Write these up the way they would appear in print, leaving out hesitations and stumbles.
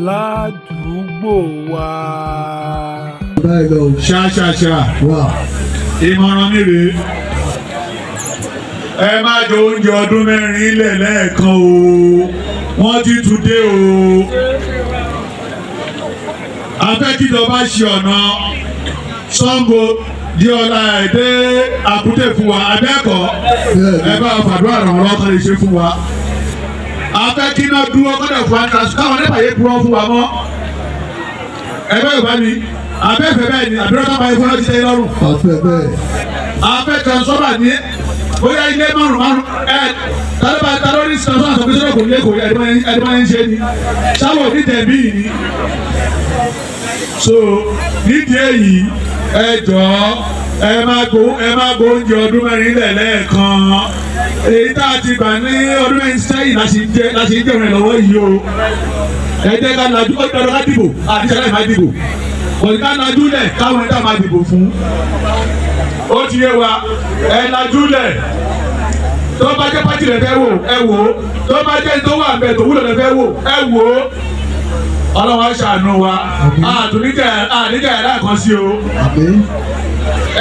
Ládùúgbò wa. Báyìí lọ. Ṣáṣáṣá. Wà. Ìmọ̀ràn mi rèé: ẹ má jẹ oúnjẹ ọdún 4 lẹ̀ lẹ́ẹ̀kan o. Wọ́n ti tún dé o. A fẹ́ kíjọba ṣe ọ̀nà Ṣàngó di ọ̀la ẹ̀ dé Àkútè fún wa abẹ́ẹ̀kọ́. Ẹ bá fàdúrà ràn wọ́n lọ́kàn lè ṣe fún wa. A fẹ́ kí iná dúró kọ́dọ̀ fún wa, káwọn nípa yé kúrọ́ fún wa mọ́. Ẹ bẹ́ẹ̀ bá mi abẹ́fẹ́ bẹ́ẹ̀ ni àbúrò kápá ifọ̀ ti tẹ́ lọ́rùn. Àfẹ́ bẹ́ẹ̀. A fẹ́ transformer ní bóyá ilé márùn márùn ẹ tálọ́bà tálọ́rí transformer sọ pé sọ́dọ̀ kò ní kò ẹni máa ń ṣe ni sáwọ́ ní tẹ̀mí ni. So nídìí èyí, ẹ jọ̀ọ́, ẹ má gbó oúnjẹ ọdún 4 lẹ̀ lẹ́ẹ̀kan. Èyí tá a ti gbà ní ọdún 4 sẹ́yìn láti ń jẹun ẹ̀ lọ́wọ́ yìí o. Ẹ jẹ́ ká lajú. Ó dandan ká dìbò, àti sẹ́lẹ̀ má dìbò kò ní ká lajú lẹ̀ káwọn ẹ̀dá máa dìbò fún. Ó ti yé wa. Ẹ lajú lẹ̀. Tó bá jẹ́ party lẹ fẹ́ wò, ẹ wò ó. Tó bá jẹ́ tó wà bẹ́ẹ̀ tó wúlò lẹ fẹ́ wò, ẹ wò ó. Ọlọ́run á ṣàánú wa. Àtúníjà àníjà ẹ̀dá kan sí o. Àmín.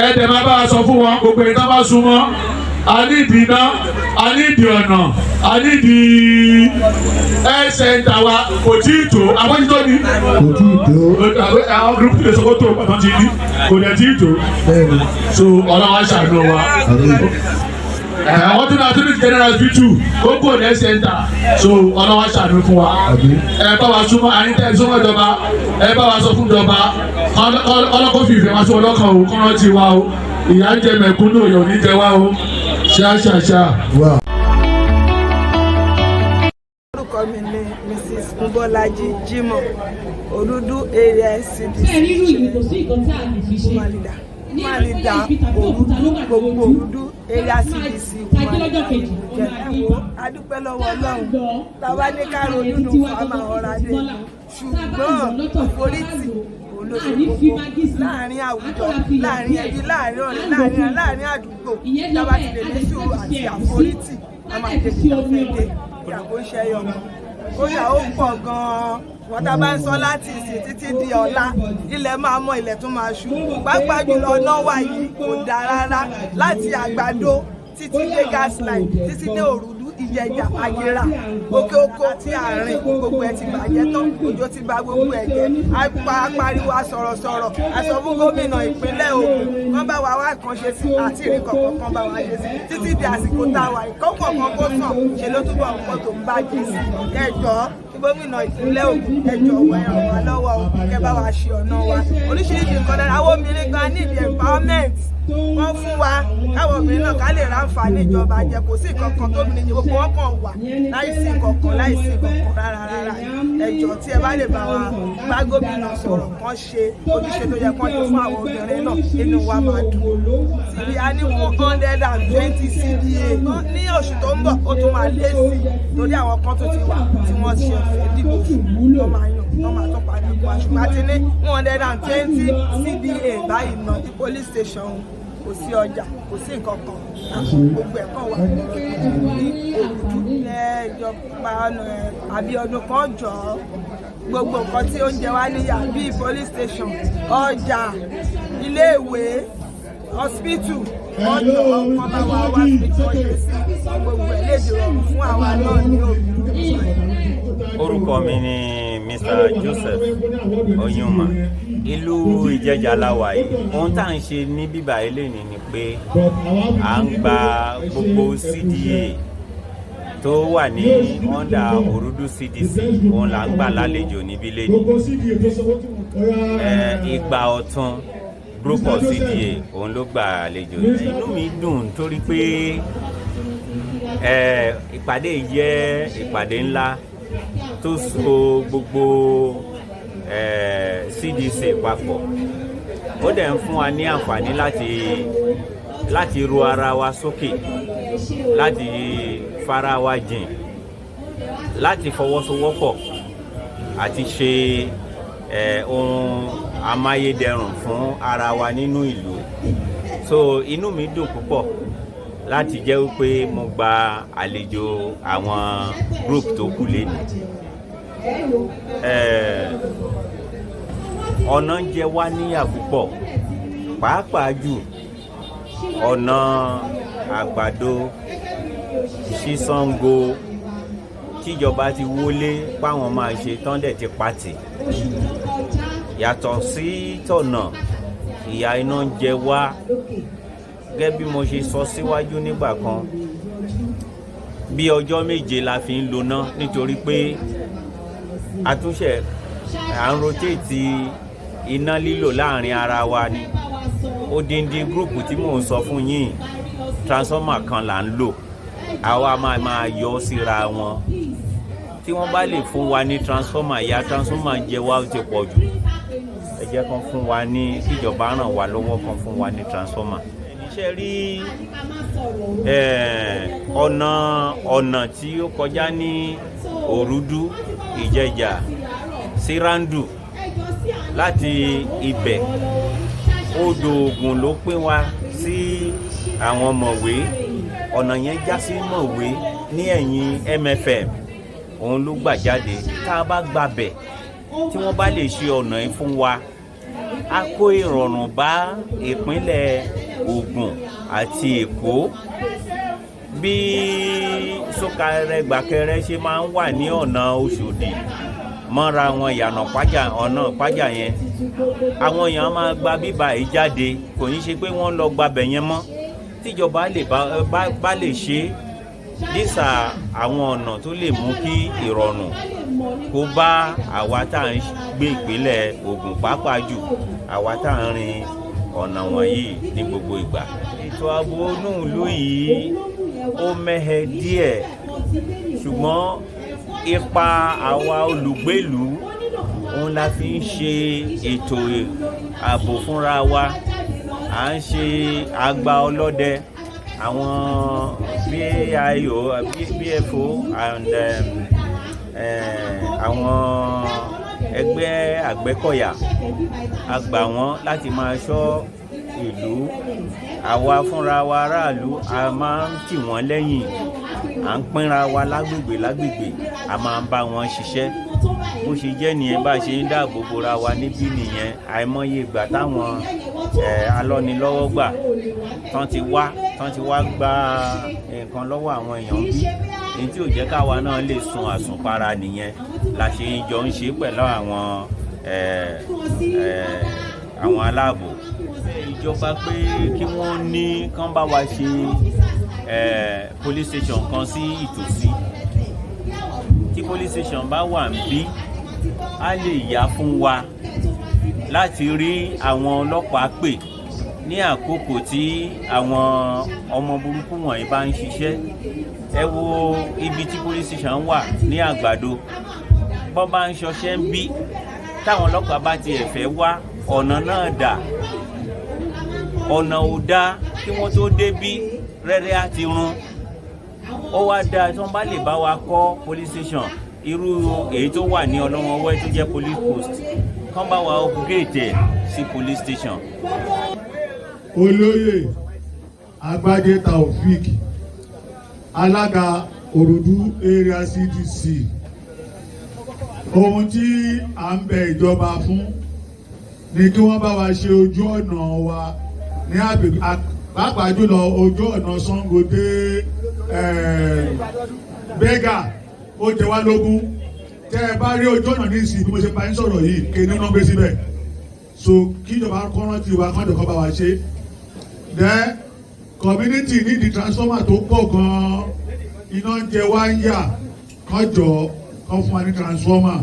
Ẹ dẹ̀ máa bá a sọ fún wọn, gbogbo ẹni tó bá súnmọ́. A ní ìdí iná, a ní ìdí ọ̀nà, a ní ìdí health center wa kò tí ì tó àbójútó ni. Kò tí ì tó. Àwọn group tí lè sọ kó tó pàtó ti ní kò dẹ̀ tí ì tó. Bẹ́ẹ̀ni. So Ọlọ́run á ṣàánú wa. Àmín. Àwọn tó náà tó ní general hospital kókó ní health center. So Ọlọ́run á ṣàánú fún wa. Àmín. Ẹ bá wa súnmọ́ àyíntẹ́ súnmọ́ ìjọba. Ẹ bá wa sọ fún ìjọba ọlọ́kọ́ fi ìfẹ́ wá sí ọlọ́kàn o, kọ́nà ti wá o. Ìyà ń jẹ mẹ̀kúnnù, ìyà ò ní jẹ wá o. Ṣáṣáṣá. Wà. Orúkọ mi ni Mrs Mobolaji Jimoh, Òrùdú Area CDC. Ṣé rírú yìí, kò sí nǹkan tí a lè fi ṣe. Woman leader, woman leader Òrùdú, gbogbo Òrùdú Area CDC. Tají lọ́jọ́ kejì, ó máa ní Ẹ̀wọ̀, adúpẹ́ lọ́wọ́ Ọlọ́run. Tàwa ní ká ronú nù fáwọn ọ̀rọ̀ adé, ṣùgbọ́n àforítì òun ló ṣe kókó láàrin àwùjọ, láàrin ẹbí, láàrin ọ̀rẹ́, láàrin àdúgbò. Táwa ti lè ní sùúrù àti àforítì, a máa tètè tàfẹ́ dé. Ìyàwó ń ṣe ẹyọ kan, kódà ó pọ̀ gan-an. Wọ́n tá a bá ń sọ láti ìsìn títí di ọ̀la, ilẹ̀ máa mọ́, ilẹ̀ tún máa ṣú. Pàápàá jùlọ, ọ̀nà wa yìí kò dáa rárá, láti Àgbàdo títí dé Gas Line, títí dé Òrùdú, Ìjẹjà, Àgèrà, Òkè Oko àti àárín, gbogbo ẹ̀ ti bàjẹ́ tán. Òjò ti bà gbogbo ẹ̀ jẹ́. A pa pariwo, a sọ̀rọ̀ sọ̀rọ̀, a sọ fún gómìnà ìpínlẹ̀ Ògùn, wọ́n bá wa wá kan ṣe sí àti ìrìn kọ̀ọ̀kan kan bá wa ṣe sí. Títí di àsìkò tá a wà yìí, kọ́kọ́ kan kó sàn ṣe ló túbọ̀ nǹkan tó ń bàjẹ́ sí. Ẹ jọ̀ọ́, kí gómìnà ìpínlẹ̀ Ògùn, ẹ jọ̀wọ́, ẹ ràn wá lọ́wọ́ o, kẹ́ bá wa ṣe ọ̀nà wa. Oríṣiríṣi nǹkan dára. Àwọn obìnrin gan need empowerment. Wọ́n fún wa káwọn obìnrin náà ká lè ráǹfààní ìjọba jẹ. Kò sí nǹkan kan tóbìnrin yìí, gbogbo wọn kàn wà láìsí nǹkan kan, láìsí nǹkan kan rárá rárá. Ẹ jọ̀ọ́, tí ẹ bá lè bá wa bá gómìnà sọ̀rọ̀, kán ṣe ojúṣe tó yẹ kán ṣe fún àwọn obìnrin náà, inú wa máa dùn. Síbi a ní 120 CDA. Ní oṣù tó ń bọ̀, ó tún máa lé sí i, torí àwọn kan tó ti wà tí wọ́n ṣe fẹ́ dìbò fún tó máa yàn tó máa tún padà kó. Àṣùgbọ́n àti ní 120 CDA báyìí náà ní police station, kò sí ọjà, kò sí nǹkan kan, àwọn gbogbo ẹ̀ kàn wà ní Òrùdú. Ìjọba àbí ọdún kan jọ, gbogbo nǹkan tí ó ń jẹ wá níyà bíi police station, ọjà, iléèwé, hospital, wọ́n jọ kán bá wa wá fi kọ́ ṣe sí gbogbo ẹ̀ léde rọrùn fún àwa náà ní Òrùdú. Orúkọ mi ni Mr Joseph Oyinma. Ìlú Ìjẹ̀jà la wà yìí. Ohun tá à ń ṣe ní bíbá eléyìí ni pé à ń gba gbogbo CDA tó wà ní under Òrùdú CDC, òun là ń gbà lálejò níbí lẹ́yìn. Ìgbà ọ̀tun group of CDA, òun ló gbà àlejò. Inú mi dùn torí pé ìpàdé yìí jẹ́ ìpàdé ńlá tó so gbogbo CDC papọ̀. Ó dẹ̀ ń fún wa ní àǹfààní láti ru ara wa sókè, láti fara wa jìn, láti fọwọ́sowọ́pọ̀ àti ṣe ohun amáyédẹrùn fún ara wa nínú ìlú. So inú mi dùn púpọ̀ láti jẹ́ wípé mo gba àlejò àwọn group tó kù lénìí. Ọ̀nà ń jẹ wá níyà púpọ̀, pàápàá jù ọ̀nà Àgbàdo sí Ṣàngó tíjọba ti wọlé páwọn máa ṣe tán dẹ̀ ti pàtì. Yàtọ̀ sí tọ̀nà, ìyà iná ń jẹ wá. Gẹ́gẹ́ bí mo ṣe sọ síwájú nígbà kan, bí ọjọ́ 7 la fi ń loná, nítorí pé àtúnṣe à ń rotate iná lílò láàrin ara wa ni. Odindi group tí mò ń sọ fún yín, transformer kan là ń lò, àwa máa máa yọ síra wọn. Tí wọ́n bá lè fún wa ní transformer, ìyà transformer jẹ wá, ó ti pọ̀ jù. Ẹ jẹ́ kán fún wa ní, kíjọba ràn wá lọ́wọ́, kán fún wa ní transformer. Ṣe rí ọ̀nà tí ó kọjá ní Òrùdú, Ìjẹ̀jà sí Rándù, láti ibẹ̀ odò Ògùn ló pín wa sí àwọn Mọ̀wé. Ọ̀nà yẹn já sí Mọ̀wé ní ẹ̀yìn MFM, òun ló gbà jáde. Tá a bá gbàbẹ̀, tí wọ́n bá lè ṣe ọ̀nà yìí fún wa, á kó ìrọ̀rùn bá ìpínlẹ̀ Ògùn àti Èkó. Bí súnkẹrẹ gbàkẹrẹ ṣe máa ń wà ní ọ̀nà Òṣòdì mọ́ra wọn, ìyànà Pájà, ọ̀nà Pájà yẹn, àwọn èèyàn máa gba bíbá yìí jáde, kò ní ṣe pé wọ́n lọ gbabẹ̀ yẹn mọ́. Tíjọba lè bá lè ṣe dísà àwọn ọ̀nà tó lè mú kí ìrọ̀rùn kó bá àwa tá à ń gbé ìpínlẹ̀ Ògùn, pàápàá jù àwa tá à ń rin ọ̀nà wọ̀nyí ní gbogbo ìgbà. Ètò ààbò inú ìlú yìí, ó mẹ́hẹ díẹ̀, ṣùgbọ́n ipa àwa olùgbèlú òun la fi ń ṣe ètò ààbò fúnra wa. À ń ṣe àgbà ọlọ́dẹ, àwọn BIO, BFO and àwọn ẹgbẹ́ Àgbẹ̀kọ̀yà, a gbà wọ́n láti máa ṣọ́ ìlú. Àwa fúnra wa aráàlú, a máa ń tì wọ́n lẹ́yìn, à ń pínra wa lágbègbè lágbègbè, a máa ń bá wọn ṣiṣẹ́. Bó ṣe jẹ́ nìyẹn, bá a ṣe ń dáàbò bora wa níbí nìyẹn. Àìmọye ìgbà táwọn alọ́nilọ́wọ́gbà tán ti wá gba nǹkan lọ́wọ́ àwọn èèyàn bí èyí tí ò jẹ́ káwa náà lè sun àsùnpara nìyẹn. La ṣe jọ ń ṣe pẹ̀lú àwọn aláàbò ìjọba pé kí wọ́n ní kán bá wa ṣe police station kan sí ìtòsí. Tí police station bá wà níbí, á lè yá fún wa láti rí àwọn ọlọ́pàá pè ní àkókò tí àwọn ọmọ burúkú wọ̀nyí bá ń ṣiṣẹ́. Ẹ wo ibi tí police station wà ní Àgbàdo, bọ́n bá ń ṣọṣẹ́ ń bí, táwọn ọlọ́pàá bá tiẹ̀ fẹ́ wá, ọ̀nà náà dà, ọ̀nà ò dáa. Kí wọ́n tó débí, rẹ́rẹ́ á ti run. Ó wá dáa tí wọ́n bá lè bá wa kọ́ police station irú èyí tó wà ní Ọlọ́wọ́nwẹ́, tó jẹ́ police post, kán bá wa upgrade ẹ̀ sí police station. Olóyè Agbájé Taofik, alága Òrùdú Area CDC. Ohun tí à ń bẹ ìjọba fún ni kí wọ́n bá wa ṣe ojú ọ̀nà wa ní agbègbè, pàápàá jùlọ ojú ọ̀nà Ṣàngó dé Bẹ́gà. Ó jẹ wá lógún. Tẹ́ ẹ bá rí ojú ọ̀nà ní ìsìn, bí mo ṣe pa yín sọ̀rọ̀ yìí, kéde náà gbé síbẹ̀. So kí ìjọba kọ́ rántí wa, kọ́ jọ̀kọ́ bá wa ṣe. Then community need the transformer tó pọ̀ gan-an. Iná ń jẹ wá ń yà, kọ́ jọ kọ́ fún wa ní transformer.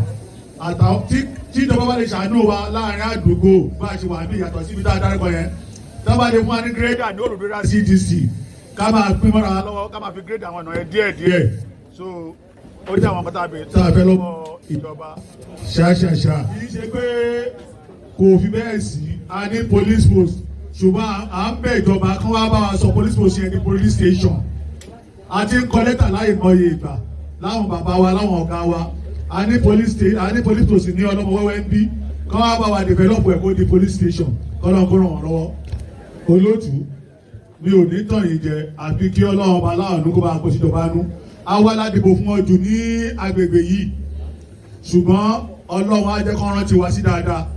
Àtàwọn tí ìjọba bá lè ṣàánú wa láàrin àdúgbò bá a ṣe wà ní, ìyàtọ̀ síbi tá a dárúkọ yẹn, tá a bá lè fún wa ní grader ní Òrùdú CDC, ká máa pín mọ́ra lọ́wọ́, ká máa fi grade àwọn ọ̀nà yẹn díẹ̀ díẹ̀. So ó jẹ́ àwọn kọ́tà bíi tá a fẹ́ lọ́wọ́ ìjọba ṣáṣàṣà. Kì í ṣe pé kò fi bẹ́ẹ̀ sí, a ní police post, ṣùgbọ́n à ń bẹ̀ ìjọba kán wá bá wa sọ police post yẹn ní police station. A ti ń kọ lẹ́tà láì mọye ìgbà láwọn bàbá wa, láwọn ọ̀gá wa. A ní police station, a ní police post ní Ọlọ́mọ Wẹ́wẹ́ ń bí, kán wá bá wa develop ẹ̀ kó di police station. Kọ́lọ́n kó ràn wọ́n lọ́wọ́. Olóòtú, mi ò ní tàn yín jẹ, àfi kí Ọlọ́run ọba aláàánú kó bá a kó síjọba nú. Àwa la dìbò fún ọ jù ní agbègbè yìí, ṣùgbọ́n Ọlọ́run á jẹ́ kó rántí wa sí dáadáa.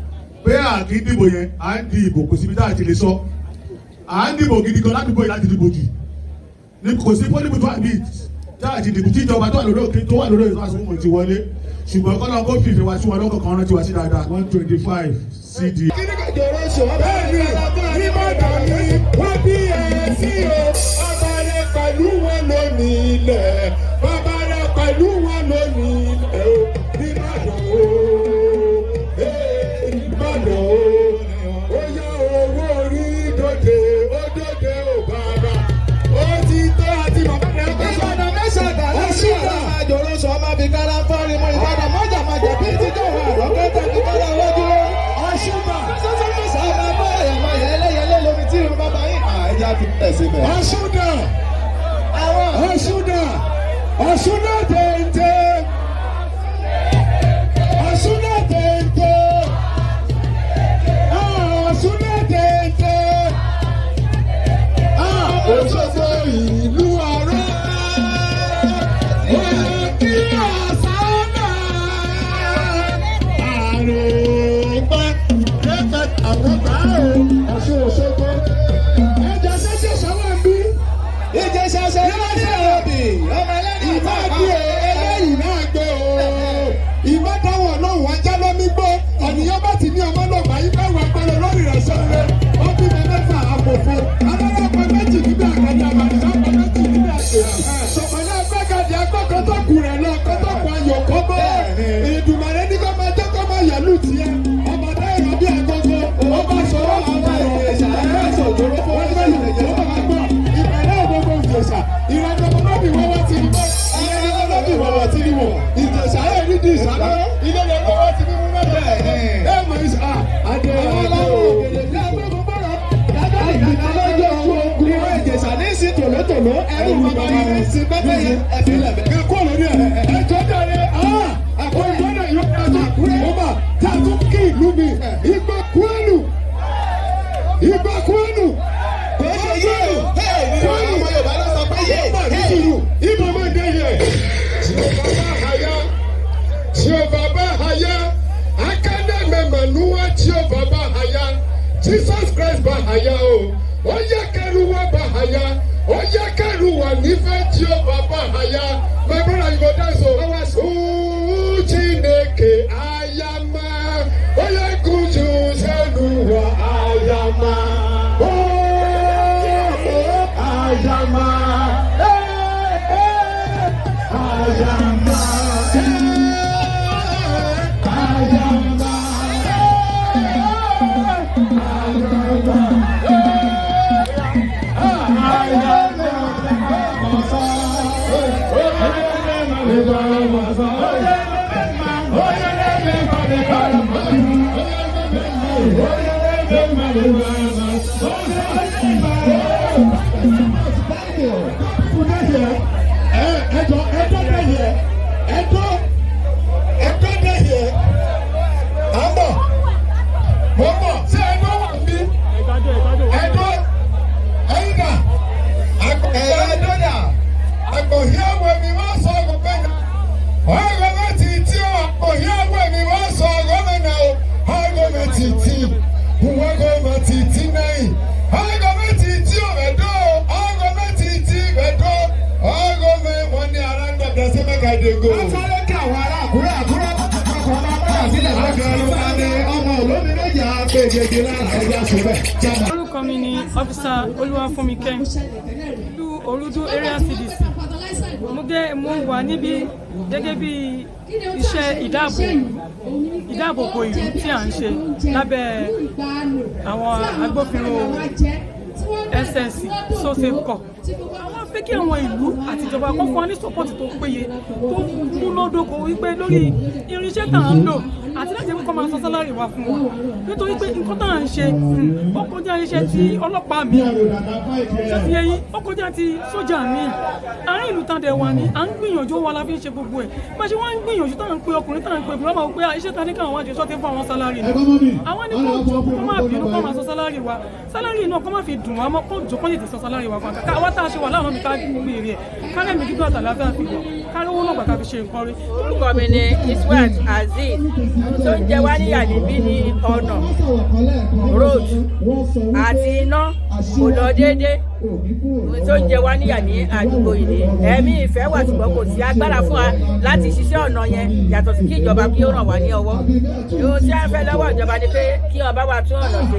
Pé à kì í dìbò yẹn, à ń di ìbò, kò síbi tá a ti lè sọ. À ń dìbò gidi gan ládùúgbò yìí láti dìbò jù. Ní kò sí pólíbù tó àbí tá a ti dìbò tí ìjọba tó wà lórí òkè tó wà lórí òkè tó wà sóhun ti wọlé. Ṣùgbọ́n kọ́lọ́ kó fìfẹ́ wá sí wọn lọ́kọ̀ kan rántí wá sí dáadáa. 125 CD. Bẹ́ẹ̀ni, Ìbàdàn ni wọ́n bí ẹ sí o. Bàbá rẹ pẹ̀lú wọn lónìí ilẹ̀. Bàbá rẹ pẹ̀lú wọn lónìí ilẹ̀ o. Ìbàdàn o. Ee, Ìbàdàn o. Ó yá, owó orí dòde, ó dòde o bàbá. Ó ti tó àti bàbá rẹ kọ́ sọ. Ìbàdàn mẹ́sàn-án lọ́sí àjòrò sọ ọmọ fi kára fọ́rin mọ́. Ìbàdàn mọ́jà máa jẹ̀ bí títí òun àrọ́kẹ́tà fi kára wájú lọ. Ọ̀ṣunbà. Sọ́sọ́mọ́sá ọmọ bá ẹ̀yàmọ̀ ẹlẹ́yẹlé lómi tí irun bàbá yín. Àìjà fi tẹ̀ síbẹ̀. Ọ̀ṣunà. Àwọn Ọ̀ṣunà. Ọ̀ṣunà tẹ̀ǹtẹ̀. Ọ̀ṣunà tẹ̀ǹtẹ̀. Ọ̀ṣunà tẹ̀ǹtẹ̀. Òṣogbo ìlú ọ̀rọ̀. Òkè ọ̀sánà. Àrùn pẹ́ àwọn bá Ọ̀ṣun Òṣogbo. Ẹja ṣẹ̀ṣẹ̀ ṣọwọ́ ń bí. Ìjẹsà ṣe ní òbí ọmọ ẹlẹ́ni. Ìbá gbé o, eléyìí náà gbé o. Ìbá dáwọ̀ lóhùn ajá lómi gbó. Ọ̀nìyàn bá ti ní ọmọ náà báyìí bá wà pẹ̀lú lórí rẹ̀ sọ̀rọ̀. Ó bímọ mẹ́fà àpòfo. Alálọ́pọ̀ méjì níbi àkàdé, àbàdìsọ́pọ̀ méjì níbi àṣẹ. Sọ̀pọ̀lá agbẹ́gàdì agbọ́kan tó kù rẹ̀ lọ, kó tó kù ayò kó bọ́. Ìdùmàrè ní kó máa jẹ́ kó máa yẹ̀lú tiẹ̀. Ọmọ náírà bí agogo. Ó bá sọ̀rọ̀ àwọn Ìjẹ̀ṣà ẹ̀rọ wọ́n mẹ́lò ó bá gbọ́. Ìbẹ̀rẹ̀ gbogbo Ìjẹ̀ṣà. Ìrẹ́jọ́ ọmọdé wọ́wọ́ ti ní bọ́. Ìrẹ́jọ́ ọmọdé wọ́wọ́ ti ní wọ̀. Ìjẹ̀ṣà ẹ̀ ní di ìṣáná. Ilé rẹ̀ lọ́wọ́ ti ní mú mẹ́ta. Ẹ mọ̀ ìṣá. Adé Àwọn adé aláwọ̀ o. ògèdè tí a gbé fún bọ́rọ̀. Dájọ́ ojú ogun ìwé Ìjẹ̀ṣà ní sí tòlótòló. Ẹrú bàbá yìí ní sí pẹ́pẹ́yẹ ẹ̀fílẹ̀ bẹ́ẹ̀. Kó lórí ẹ̀. Ẹjọ́ dáre. Àkójọ náà yóò dájú. Ó mà tá a tún kí ìlú mi. Ìgbà kúẹ́lù. Ìgbà kúẹ́lù. Kò ṣe yé o. Ọmọ Yorùbá ló sọ pé yé. Ìbọn máa dé yẹ. Jehovah Bahaya, Akande Memanuwa Jehovah Bahaya, Jesus Christ Bahaya o, Oye Keruwa Bahaya, Oye Keruwa nífẹ̀ẹ́ Jehovah Bahaya. My brother, you go dance o. Ooh, Chineke ayama, Oye Kuju Senuwa ayama. Oh, ayama. Hey, hey, ayama. Hey, ayama. Hey, ayama. Hey, ayama. Ẹjọ ẹjọ dẹyẹ ẹjọ ẹjọ dẹyẹ à ń bọ̀ mọ̀ ń bọ̀. Ṣé ẹjọ́ wà níbí? Ẹjọ́ ẹ̀yin dà? Ẹ̀rọ dọ́là. Àgbòhí ọwọ́ mi wọ́n sọ gómìnà. Ọgọ́mẹ̀ tí tí ó àgbòhí ọwọ́ mi wọ́n sọ gómìnà o. Ọgọ́mẹ̀ tí tí ọgọ́mẹ̀ tí tí náà. Ọgọ́mẹ̀ tí tí ò rẹ̀ dó. Ọgọ́mẹ̀ tí tí rẹ̀ dó. Ọgọ́mẹ̀ wọn ní ara ń dọ̀dọ̀ sí mẹ́ka ìdègò. Wọ́n sáré kí àwọn ará Àkúrẹ́ Àkúrẹ́ ọkọ̀ máa bára sílẹ̀ láti ọmọ olómi méjì àpèjèjì lára ẹja síbẹ̀. Orúkọ mi ni Officer Olúwafúnmikẹ́ ìlú Òrùdú Area CDC. Mo gẹ́ mo wà níbí gẹ́gẹ́ bí iṣẹ́ ìdáàbòbò ìlú tí à ń ṣe lábẹ́ àwọn agbófinró SSC, So Safe Corps. Àwọn fẹ́ kí àwọn ìlú àtijọba kó fún wa ní support tó péye, tó múnádóko, wípé lórí irinṣẹ́ tá à ń lò àti láti jẹ́ pé kó máa san salary wa fún wa, nítorí pé nǹkan tá à ń ṣe, ó kọjá iṣẹ́ tí ọlọ́pàá mi ṣé ti yẹ yín, ó kọjá ti sójà mi. Àárín ìlú tán dẹ̀ wà ní à ń gbìyànjú wa la fi ń ṣe gbogbo ẹ̀. Bá ṣe wọ́n ń gbìyànjú tá à ń pe ọkùnrin, tá à ń pe obìnrin, wọ́n máa wò pé iṣẹ́ ta ní káwọn wá ṣe ṣọ́ ti ń fún àwọn salary ni. Àwọn ní kó jọ kó má bínú, kó máa san salary wa. Salary náà kó má fi dùn wá mọ́, kó jọ kó lè tẹ̀ san salary wa fún wa. Ká wá tá a ṣe wà láwọn mi ká gbére ẹ̀ kálẹ̀ mi gígùn àtàlàfíà fi wọ̀. Kárówó náà gbà ká fi ṣe nǹkan rí. Orúkọ mi ni Iswat Azeez. Tó ń jẹ wá níyà níbí ní ọ̀nà road àti iná kò lọ déédé. Ohun tó ń jẹ wá níyà ní àdúgbò yìí ni ẹ̀mí ìfẹ́ wà, ṣùgbọ́n kò sí agbára fún wa láti ṣiṣẹ́ ọ̀nà yẹn, yàtọ̀ sí kí ìjọba kí ó ràn wá ní ọwọ́. Ohun tí a ń fẹ́ lọ́wọ́ ìjọba ni pé kí ọba wa tún ọ̀nà ṣe,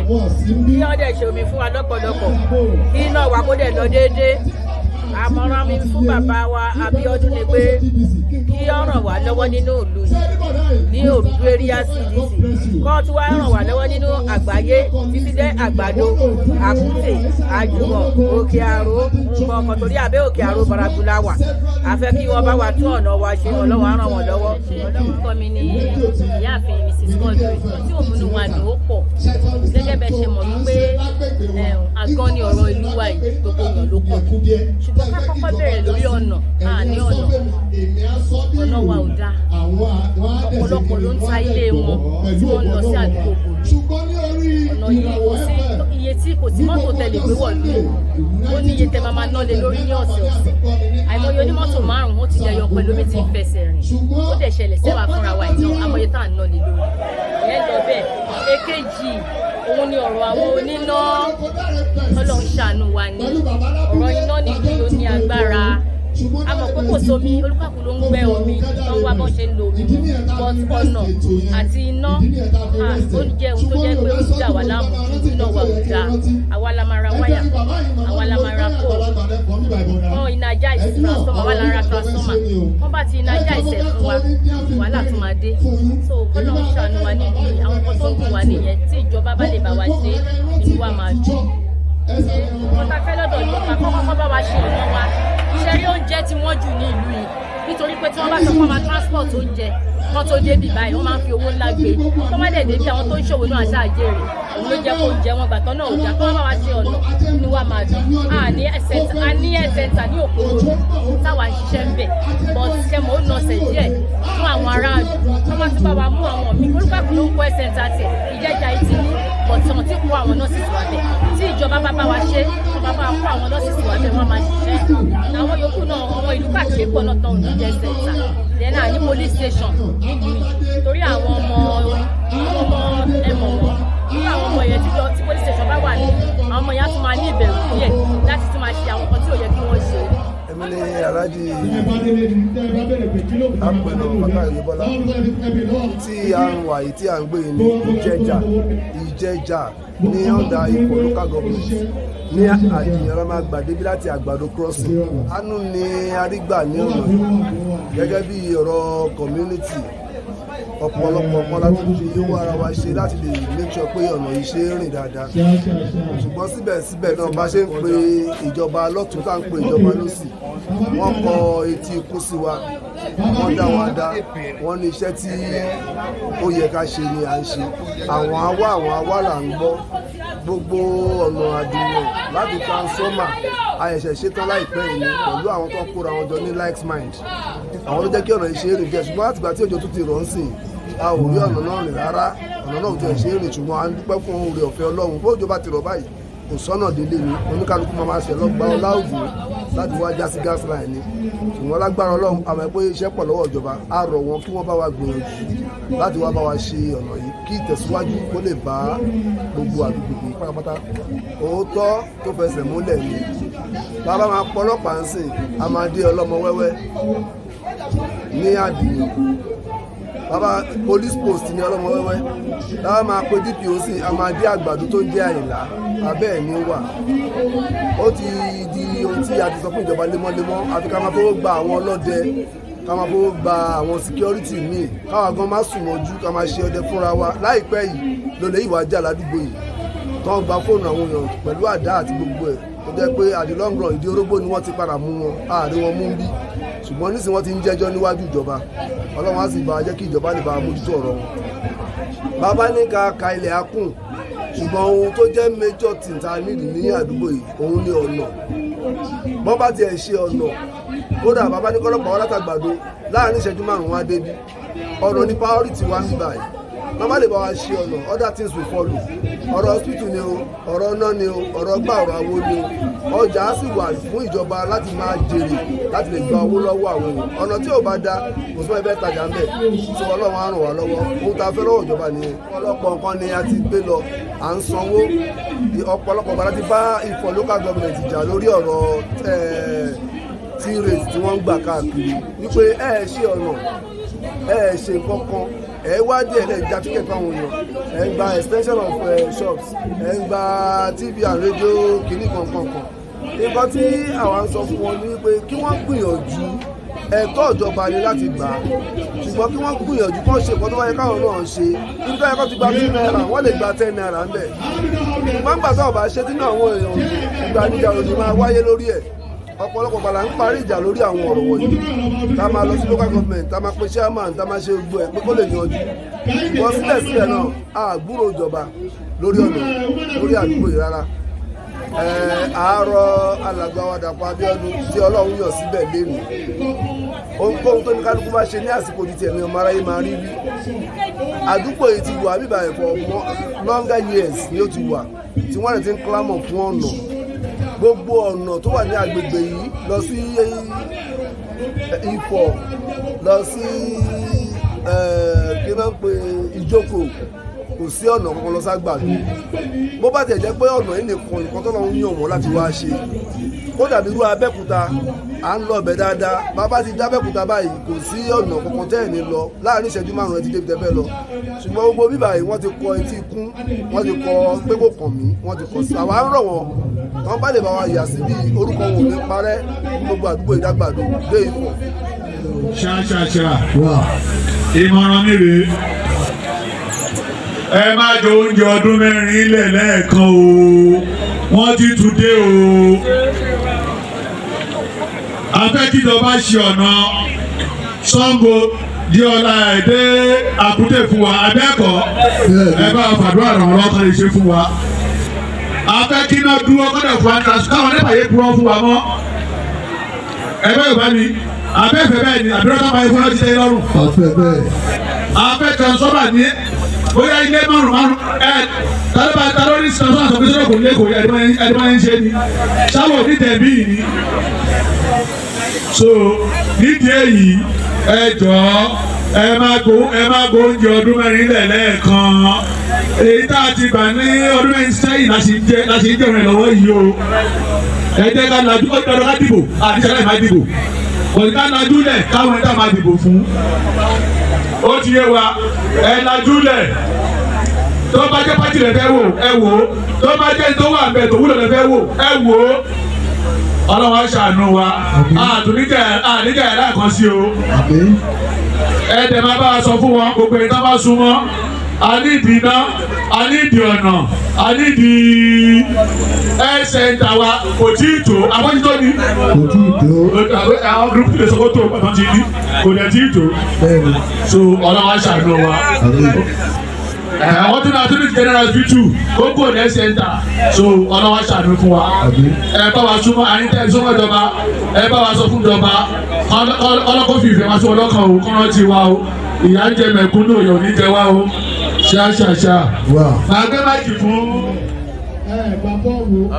kí wọ́n dẹ̀ ṣe omi fún wa lọ́pọ̀lọpọ̀, kí iná wa kó dẹ̀ lọ déédé. Àmọ̀ràn mi fún bàbá wa Abíọ́dún ni pé kí ó ràn wá lọ́wọ́ nínú ìlú yìí ní Òrùdú Area CDC, kó tún wá ràn wá lọ́wọ́ nínú àgbáyé títí dé Àgbàdo, Àkútè, Àjùmọ̀, Òkè Àró, nǹkan kan, torí abẹ́ Òkè Àró Baragula wà. A fẹ́ kí wọ́n bá wa tún ọ̀nà wa ṣe. Ọlọ́run á ràn wọ́n lọ́wọ́. Orúkọ mi ni Ìyáàfin Mrs Quadri. Tí òmùnú wa dùn ó pọ̀, gẹ́gẹ́ bẹ́ẹ̀ ṣe mọ̀ wípé àgán ni ọ̀rọ̀ ìlú wa yìí, gbogbo èèyàn ló kọ̀. Ṣùgbọ́n ká kọ́kọ́ bẹ̀rẹ̀ lórí ọ̀nà. A ní ọ̀nà, ọ̀nà wa ò dáa. Ọ̀pọ̀lọpọ̀ ló ń ta ilé wọn tí wọ́n ń lọ sí àdúgbò bòmí. Ọ̀nà yìí, kò sí iye tí kò sí mọ́tò tẹ̀lé gbé wọ̀lú. Ó ní iye tẹ máa ná lé lórí ní ọ̀sẹ̀ ọ̀sẹ̀. Àìmọye onímọ́tò márùn-ún ó ti jẹyọ pẹ̀lú omi tí ń fẹsẹ̀ rìn. Ó dẹ̀ ṣẹlẹ̀ sẹ́wà fúnra wa iná àmọye tá à ń ná lé lórí ìyẹn lọ bẹ́ẹ̀. Èkejì, òun ni ọ̀rọ̀ àwọn oníná. Ọlọ́run ṣàánú wa ni. Ọ̀rọ̀ iná nílùú yóò ní agbára. A mọ̀ pé kò sómi, olúkàkú ló ń gbẹ́ omi tó ń wá bọ́n ṣe ń lo omi, but ọ̀nà àti iná, ó jẹ́ ohun tó jẹ́ pé ó ń dà wá láàmú. Iná wa ò dáa. Àwa la máa ra wáyà, àwa la máa ra pole, wọ́n energize transformer, àwa la ra transformer. Wọ́n bá ti energize ẹ̀ fún wa, wàhálà tún máa dé. So kọ́lọ́un ṣàánú wa nílùú yìí. Àwọn nǹkan tó ń dùn wá nìyẹn. Tí ìjọba bá lè bá wa ṣe, inú wa máa dùn. Wọ́n ta fẹ́ lọ́dọ̀ ìjọba kọ́kọ́ kọ́ bá wa ṣe ọ̀nà wa. Iṣẹ́ rí, oúnjẹ tí wọ́n jù ní ìlú yìí, nítorí pé tí wọ́n bá sọ pé wọ́n máa transport oúnjẹ kán tó débi báyìí, wọ́n máa ń fi owó ńlá gbé. Tó má dẹ̀ débi, àwọn tó ń ṣòwò náà ṣáà jèrè. Òun ló jẹ́ kó oúnjẹ wọn gbàtọ́ náà ò já. Kí wọ́n bá wa ṣe ọ̀nà, inú wa máa dùn. A ní a ní center ní Òkòrò táwa ń ṣiṣẹ́ ń bẹ̀, but ṣe mọ̀ ó nọsẹ̀ díẹ̀ fún àwọn aráàlú. Tó bá tún bá wa mú àwọn míì, olúkàkú ló ń kọ́ center tiẹ̀. Ìjẹ́jà yìí ti ní, but wọ́n ti kó àwọn nọ́ọ̀sì wà bẹ̀. Tí ìjọba bá bá wa ṣe, wọ́n bá bá wa kó àwọn nọ́ọ̀sì wà bẹ̀, wọ́n máa ṣiṣẹ́. Àwọn yòókù náà, àwọn ìlú káàkiri pọ̀ náà tán òní jẹ́ center. Then a ní police station nílùú yìí, torí àwọn ọmọ ẹmọ wọn, irú àwọn ọmọ yẹn, tí police station bá wà ní, àwọn ọmọ yẹn á tún máa ní ìbẹ̀rù díẹ̀ láti tún máa ṣe àwọn nǹkan tí ò yẹ kí wọ́n ṣe. Èmi ni Alhaji Apẹ̀lú Bàbá Ìyẹ́bọ́lá. Tí a ń wà yìí, tí a ń gbé ní Ìjẹjà, Ìjẹjà ní under Ifọ̀ Local Government ní Àdìyàn máa gbà débi láti Àgbàdo Crossing. Àánú ni arígbà ní ọ̀nà yìí gẹ́gẹ́ bí ọ̀rọ̀ community. Ọ̀pọ̀lọpọ̀ nǹkan láti fi owó ara wa ṣe láti lè make sure pé ọ̀nà yìí ṣe é rìn dáadáa, ṣùgbọ́n síbẹ̀síbẹ̀ náà, bá ṣe ń pe ìjọba lọ́tún, tá à ń pe ìjọba lọ́sì, wọ́n kọ etí ikú sí wa, wọ́n dá wa dá. Wọ́n ní iṣẹ́ tí ó yẹ ká ṣe ni à ń ṣe. Àwọn awá, àwọn awá là ń gbọ́. Gbogbo ọ̀nà Àdìyàn láti transformer àyẹ̀ṣẹ̀ ṣetán láìpẹ́ yìí ni pẹ̀lú àwọn tó ń kóra wọn jọ ní like mind, àwọn tó jẹ́ kí ọ̀nà yìí ṣe é rìn díẹ̀. Ṣùgbọ́n látìgbà tí òjò tún ti rọ̀ ń sìn, a ò rí ọ̀nà náà rìn rárá. Ọ̀nà náà ò tiẹ̀ ṣe é rìn, ṣùgbọ́n à ń dúpẹ́ fún oore ọ̀fẹ́ Ọlọ́run. Bó òjò bá ti rọ̀ báyìí, kò sọ́nà délé ni. Oníkálukú máa máa ṣe lọ́gbà ọlá òjò láti wá já sí gas line ni. Ṣùgbọ́n lágbára Ọlọ́run, àmọ́ pé iṣẹ́ pọ̀ lọ́wọ́ ìjọba. Á rọ̀ wọ́n kí wọ́n bá wa gbìyànjú láti wá bá wa ṣe ọ̀nà yìí, kí ìtẹ̀síwájú kó lè bá gbogbo àdúgbò yìí pátápátá. Òótọ́ tó fẹsẹ̀ múlẹ̀ ni bàbá máa pọlọ́pàá ń sìn. A máa dé ọlọ́mọ wẹ́wẹ́ ní Àdìyàn, bàbá police post ní ọlọ́mọ wẹ́wẹ́. Bàbá máa pe DPO sí, a máa dé Àgbàdo tó ń jẹ́ Àyìnlá, abẹ́ ẹ̀ ní ó wà. Ó ti di ohun tí a ti sọ fún ìjọba lemọ́lemọ́, àfi ká máa fowó gba àwọn ọlọ́dẹ, ká máa fowó gba àwọn security míì, káwa gan má sùn mọ́jú, ká máa ṣe ọdẹ fúnra wa. Láìpẹ́ yìí lólè yìí wá jà ládùúgbò yìí, tó ń gba fóònù àwọn èèyàn pẹ̀lú àdá àti gbogbo ẹ̀, tó jẹ́ pé at the long run, ìdí orógbó ni wọ́n ti padà mú wọn, ààrẹ wọn mú ń bí. Ṣùgbọ́n nísìnyí, wọ́n ti ń jẹ́jọ́ níwájú ìjọba. Ọlọ́run á sì bá jẹ́ kí ìjọba lè bá mójútó ọ̀rọ̀ wọn. Bàbá ní ká ka ilẹ̀ akùn, ṣùgbọ́n ohun tó jẹ́ major thing tá a nídìí ní àdúgbò yìí, òun ni ọ̀nà. Bọ́n bá tiẹ̀ ṣe ọ̀nà, kódà bàbá ní kọ́lọ́pàá wá látàgbàdo, láàrin ìṣẹ́jú 5 wá débi. Ọ̀nà ní priority wa ń báyìí. Wọ́n bá lè bá wa ṣe ọ̀nà, other things will follow. Ọ̀rọ̀ hospital ni o, ọ̀rọ̀ iná ni o, ọ̀rọ̀ gbà, ọ̀rọ̀ àwo ni o. Ọjà á sì wà fún ìjọba láti máa jèrè, láti lè gba owó lọ́wọ́ àwọn èèyàn. Ọ̀nà tí ò bá da, kò sí wọn fẹ́ tajà ń bẹ̀. So Ọlọ́run á ràn wá lọ́wọ́. Ohun tá a fẹ́ lọ́wọ́ ìjọba nìyẹn. Ọ̀pọ̀lọpọ̀ nǹkan ni a ti gbé lọ, à ń sanwó. Ọ̀pọ̀lọpọ̀ gbàdá ti bá Ifọ̀ local government jà lórí ọ̀rọ̀ tí rate tí wọ́n ń gbà káàkiri, wípé ẹ ẹ ṣe ọ̀nà, ẹ ẹ ṣe nǹkan kan, ẹ wá díẹ̀ lẹ́ já ticket fáwọn èèyàn, ẹ ń gba extension of shops, ẹ ń gba TV and radio kìíní kankan kan. Nǹkan tí àwa ń sọ fún wọn ni wípé kí wọ́n gbìyànjú, ẹ̀tọ́ ìjọba ni láti gbà á, ṣùgbọ́n kí wọ́n gbìyànjú kán ṣe nǹkan tó wáyé káwọn náà ṣe. Ibi tó yẹ kó ti gba ₦2, wọ́n lè gba ₦10 ńbẹ̀. Ṣùgbọ́n nígbà tó ọba ṣe tínú àwọn èèyàn, ìgbà níjà òní máa wáyé lórí ẹ̀. Ọ̀pọ̀lọpọ̀ gbàlà ń parí ìjà lórí àwọn ọ̀rọ̀ wọ̀nyí, tá a máa lọ sí local government, tá a máa pe chairman, tá a máa ṣe gbogbo ẹ̀ pé kó lè yanjú. Ṣùgbọ́n síbẹ̀síbẹ̀ náà, a gbúrò ìjọba lórí ọ̀nà lórí àdúgbò yìí rárá. Àárọ̀ alàgbà wa Dàpọ̀ Abíọ́dún tí Ọlọ́run yàn síbẹ̀ lẹ́nu, ohunkóhun tó ní kálukú bá ṣe ní àsìkò ti tẹ̀mí, ọmọ aráyé máa rí bí àdúgbò yìí ti wà bíbá ẹ̀ for longer years ni ó ti wà tí wọ́n lè ti ń clamor fún ọ̀nà. Gbogbo ọ̀nà tó wà ní agbègbè yìí lọ sí Ifọ̀, lọ sí kí náà pé Ìjókòó, kò sí ọ̀nà kankan lọ ságbàdo. Bó bá tiẹ̀ jẹ́ pé ọ̀nà yìí nìkan nǹkan tó lọ́n yàn wọ́n láti wá ṣe, kó dàbí irú Abẹ́òkúta, à ń lọ ọbẹ̀ dáadáa. Bàbá ti dé Abẹ́òkúta báyìí, kò sí ọ̀nà kankan tẹ́ ẹ̀ ní lọ. Láàrin ìṣẹ́jú 5, ẹ ti débi tẹ́fẹ́ lọ. Ṣùgbọ́n gbogbo bíbà yìí, wọ́n ti kọ etí ikún, wọ́n ti kọ pé kò kàn mí, wọ́n ti kọ sí. Àwa ń rọ̀ wọ́n, wọ́n bá lè bá wa yà sí bí orúkọ wọn ò ní parẹ́ ní gbogbo àdúgbò Ìdàgbàdo dé Ifọ̀. Ṣáṣáṣá, ìmọ̀ràn mi rèé: ẹ má jẹ oúnjẹ ọdún 4 ilẹ̀ lẹ́ẹ̀kan o. Wọ́n ti tún dé o. A fẹ́ kíjọba ṣe ọ̀nà Ṣàngó di ọ̀la ẹ̀ dé Àkútè fún wa abẹ́ẹ̀kọ́. Ẹ bá fàdúrà ràn wọ́n lọ́kàn lè ṣe fún wa. A fẹ́ kí iná dúró kọ́dọ̀ fún wa, káwọn nípa yé purọ́ fún wa mọ́. Ẹ bẹ́ẹ̀ bá mi abẹ́fẹ́ bẹ́ẹ̀ ni àbúrò ká máa yẹ fún ọ ti tẹ́ lọ́rùn. Ọ̀fẹ́ bẹ́ẹ̀. A fẹ́ transformer ní bóyá ilé márùn márùn ẹ tálọ́bà tálọ́rí transformer sọ pé sọ́dọ̀ kò ní lẹ́kọ̀ọ́ ẹ̀dí máa ń ṣe ni sáwọ̀ ní tẹ̀bí ni. So nídìí èyí, ẹ jọ̀ọ́, ẹ má gbó oúnjẹ ọdún 4 lẹ̀ lẹ́ẹ̀kan. Èyí tá a ti gbà ní ọdún 4 sẹ́yìn láti ń jẹun rẹ̀ lọ́wọ́ yìí o. Ẹ jẹ́ ká lajú. Ó dandan ká dìbò, àti sẹ́lẹ̀ máa dìbò kò ní ká lajú lẹ̀ káwọn ẹ̀dá máa dìbò fún. Ó ti yé wa. Ẹ lajú lẹ̀. Tó bá jẹ́ party lẹ fẹ́ wò, ẹ wò ó. Tó bá jẹ́ tó wà bẹ̀ tó wúlò lẹ fẹ́ wò, ẹ wò ó. Ọlọ́run á ṣàánú wa. Àtúníjà àníjà ẹ̀dá kan sí o. Ẹ dẹ̀ máa bá a sọ fún wọn, gbogbo ẹni tó bá súnmọ́. A ní ìdí iná, a ní ìdí ọ̀nà, a ní ìdí health center wa kò tí ì tó àbójútó ni. Kò tí ì tó. Àwọn group lè sọ kó tó pàtó ti ní kò dẹ̀ tí ì tó. So Ọlọ́run á ṣàánú wa. Àwọn tó náà tó ní general hospital kókó ní health center. So Ọlọ́run á ṣàánú fún wa. Ẹ bá wa súnmọ́ àyíntẹ́ súnmọ́ ìjọba, ẹ bá wa sọ fún ìjọba ọlọ́kọ́ fi ìfẹ́ wa sí ọlọ́kàn o, kọ́nà ti wa o. Ìyà ń jẹ mẹ̀kúnnù, òyò ní jẹ wá o. Ṣáṣáṣá. Màá gbé mic fún.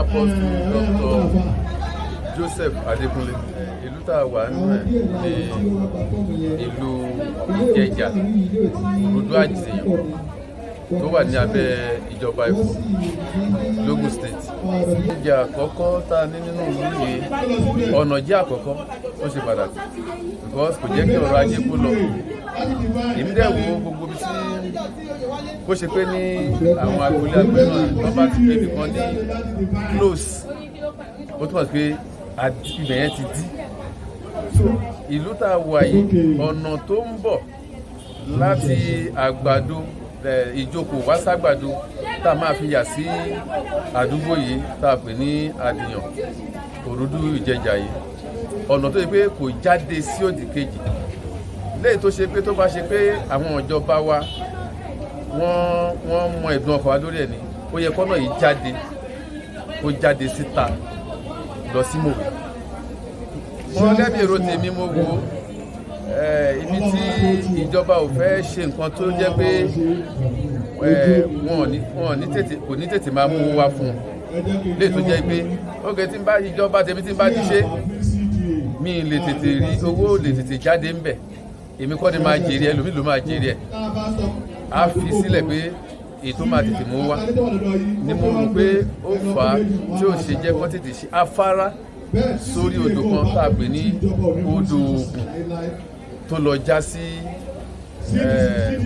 Apostle Dr. Joseph Adékúnlé. Ìlú tá a wà nínú ẹ̀ ní ìlú Ìjẹ̀jà, Òrùdú Àjìyàn, tó wà ní abẹ́ ìjọba Ifọ̀ lógùn State. Ìjà àkọ́kọ́ tá a ní nínú ìlú yìí, ọ̀nà jẹ́ àkọ́kọ́ tó ṣe pàtàkì, because kò jẹ́ kí ọrọ̀ ajé kó lọ. Èmi dẹ̀ wo gbogbo ibi tí kó ṣe pé ní àwọn agboolé agboolé náà, wọ́n bá ti pé ibì kan ní close, ó túmọ̀ sí pé ibẹ̀ yẹn ti dí. So ìlú tá a wà yìí, ọ̀nà tó ń bọ̀ láti Àgbàdo, Ìjókòó wá ságbàdo, tá a máa fi yà sí àdúgbò yìí tá a pè ní Àdìyàn, Òrùdú Ìjẹjà yìí, ọ̀nà tó yẹ pé kò jáde sí òdì kejì léyìí, tó ṣe pé tó bá ṣe pé àwọn ìjọba wa wọ́n mọ ẹ̀dùn ọkàn wa lórí ẹ̀ ni, ó yẹ kọ́nà yìí jáde, kó jáde síta lọ sí Mòwe. Mo gẹ́gẹ́ bí èrò tèmi, mo wò ó. Ibi tí ìjọba ò fẹ́ ṣe nǹkan tó jẹ́ pé wọn ò ní tètè, kò ní tètè máa mú owó wá fún un lè tó jẹ́ pé ókè, tí n bá ìjọba tèmi, tí n bá ti ṣe, mi lè tètè rí owó, lè tètè jáde ńbẹ̀, èmi kọ́ ni máa jèrè, ẹlòmíì ló máa jèrè ẹ̀, á fi sílẹ̀ pé ètò máa tètè mú wá ni. Mo rò pé ó fà á tí ó ṣe jẹ́ kó tètè ṣe afárá sórí odò kan tá a pè ní odò Ògùn tó lọ já sí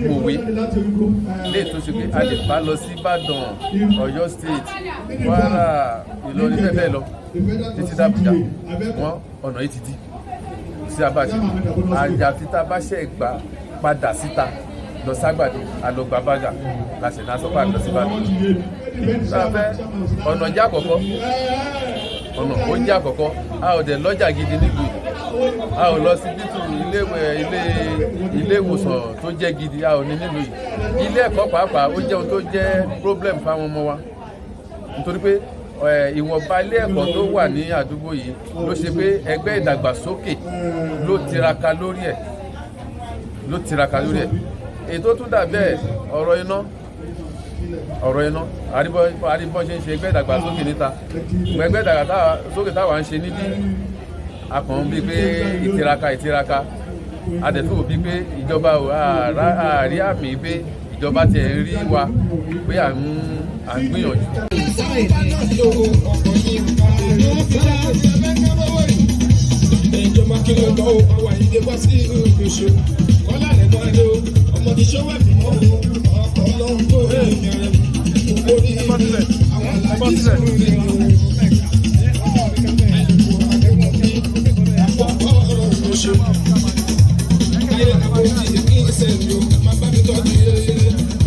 Mòwe, lè tó ṣe pé a lè bá lọ sí Ìbàdàn, Ọ̀yọ́ State, Kwara, Ìlọrin, bẹ́ẹ̀ bẹ́ẹ̀ lọ títí dàbújá. Wọn ọ̀nà yìí ti di sí abáṣe, àyàfi tá a bá ṣe gbà padà síta lọ ságbàdo, àlọgbà bága láṣẹ náà sọpá lọ sí Ìbàdàn. Tá a fẹ́ ọ̀nà jẹ́ àkọ́kọ́, ọ̀nà ó jẹ́ àkọ́kọ́. A ò dẹ̀ lọ́jà gidi nílùú yìí, a ò lọ sí bítù ilé ìwòsàn tó jẹ́ gidi, a ò ní nílùú yìí. Ilé ẹ̀kọ́ pàápàá, ó jẹ́ ohun tó jẹ́ problem fáwọn ọmọ wa, nítorí pé ìwọ̀nba ilé ẹ̀kọ́ tó wà ní àdúgbò yìí ló ṣe pé ẹgbẹ́ ìdàgbàsókè ló tiraka lórí ẹ̀, ló tiraka lórí ẹ̀. Ètò tún dà bẹ́ẹ̀, ọ̀rọ̀ iná, ọ̀rọ̀ iná, àríbọ̀ ṣe ń ṣe ẹgbẹ́ ìdàgbàsókè níta. Ẹgbẹ́ ìdàgbàsókè táwa ń ṣe níbí, akàn bíi pé ìtiraka ìtiraka, adẹ̀tún bíi pé ìjọba ò àárí àmì pé ìjọba tiẹ̀ ń rí wa pé à ń gbìyànjú. Ìjọba kí ló gbọ́ àwọn àyíké wá sí ìlú kọ́lá rẹ̀ mọ́ ẹni o, ọmọ ti ṣọwọ́ ẹ̀mí mọ́ o, ọkọ̀ ọlọ́run tó ẹ̀mí rẹ̀ orí àwọn alájí sùúrù rẹ̀ o.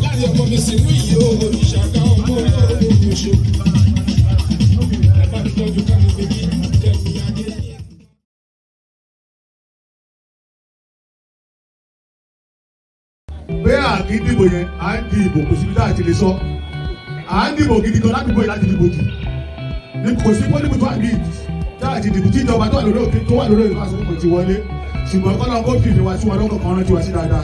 Láàrin ọmọ mi sì rí yìí o, ìṣàkà ọmọ olóòrùn oṣù. Ẹ bá mi tọ́jú káàkiri bèbí kẹ́mi adé yìí. Pé à kì í dìbò yẹn, à ń di ìbò, kò síbi tá a ti lè sọ. À ń dìbò gidi gan ládùúgbò yìí láti dìbò jù ní, kò sí pọ́líbù tó wà ní tá a ti dìbò tí ìjọba tó wà lórí òkè tó wà lórí òkè tó wà sọ́kò ti wọlé, ṣùgbọ́n kọ́lọ́ kó fìfì wá sí wọn lọ́kọ̀ kan rántí wá sí dáadáa.